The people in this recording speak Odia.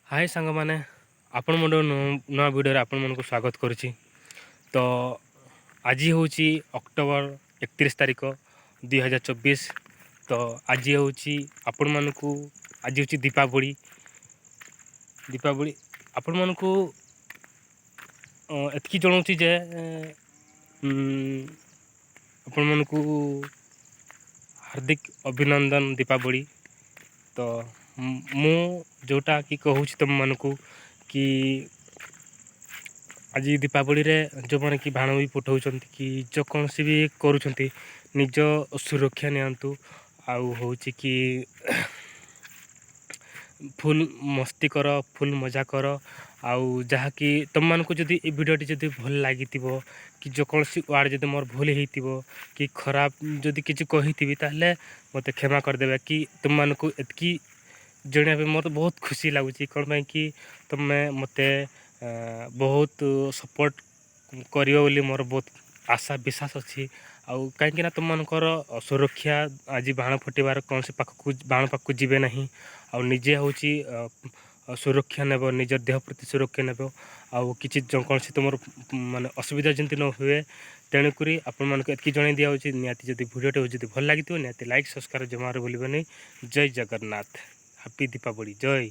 ହାଏ ସାଙ୍ଗମାନେ, ଆପଣଙ୍କ ନୂଆ ଭିଡ଼ିଓରେ ଆପଣମାନଙ୍କୁ ସ୍ୱାଗତ କରୁଛି। ତ ଆଜି ହେଉଛି ଅକ୍ଟୋବର 31 ତାରିଖ 2024। ତ ଆଜି ହେଉଛି ଆପଣମାନଙ୍କୁ, ଆଜି ହେଉଛି ଦୀପାବଳି। ଦୀପାବଳି ଆପଣମାନଙ୍କୁ ଏତିକି ଜଣାଉଛି ଯେ ଆପଣମାନଙ୍କୁ ହାର୍ଦ୍ଦିକ ଅଭିନନ୍ଦନ ଦୀପାବଳି। ତ ମୁଁ ଯେଉଁଟା କି କହୁଛି ତୁମମାନଙ୍କୁ କି ଆଜି ଦୀପାବଳିରେ ଯେଉଁମାନେ କି ବାଣ ବି ଫୁଟାଉଛନ୍ତି କି ଯେକୌଣସି ବି କରୁଛନ୍ତି, ନିଜ ସୁରକ୍ଷା ନିଅନ୍ତୁ। ଆଉ ହେଉଛି କି ଫୁଲ୍ ମସ୍ତି କର, ଫୁଲ୍ ମଜା କର। ଆଉ ଯାହାକି ତୁମମାନଙ୍କୁ ଯଦି ଏ ଭିଡ଼ିଓଟି ଯଦି ଭଲ ଲାଗିଥିବ କି ଯେକୌଣସି ୱାର୍ଡ଼ ଯଦି ମୋର ଭୁଲ ହେଇଥିବ କି ଖରାପ ଯଦି କିଛି କହିଥିବି, ତାହେଲେ ମୋତେ କ୍ଷମା କରିଦେବେ। କି ତୁମମାନଙ୍କୁ ଏତିକି ଜଣାଇବା ପାଇଁ ମୋତେ ବହୁତ ଖୁସି ଲାଗୁଛି। କ'ଣ ପାଇଁ କି ତୁମେ ମୋତେ ବହୁତ ସପୋର୍ଟ କରିବ ବୋଲି ମୋର ବହୁତ ଆଶା ବିଶ୍ୱାସ ଅଛି। ଆଉ କାହିଁକି ନା ତୁମମାନଙ୍କର ସୁରକ୍ଷା, ଆଜି ବାଣ ଫୁଟିବାର କୌଣସି ପାଖକୁ, ବାଣ ପାଖକୁ ଯିବେ ନାହିଁ। ଆଉ ନିଜେ ହେଉଛି ସୁରକ୍ଷା ନେବ, ନିଜ ଦେହ ପ୍ରତି ସୁରକ୍ଷା ନେବ। ଆଉ କିଛି କୌଣସି ତୁମର ମାନେ ଅସୁବିଧା ଯେମିତି ନ ହୁଏ। ତେଣୁକରି ଆପଣମାନଙ୍କୁ ଏତିକି ଜଣାଇ ଦିଆହେଉଛି, ନିହାତି ଯଦି ଭିଡ଼ିଓଟି ଯଦି ଭଲ ଲାଗିଥିବ, ନିହାତି ଲାଇକ୍, ସବସ୍କ୍ରାଇବ୍ ଜମାରୁ ଭୁଲିବେନି। ଜୟ ଜଗନ୍ନାଥ, ହାପି ଦୀପାବଳି, ଜୟ।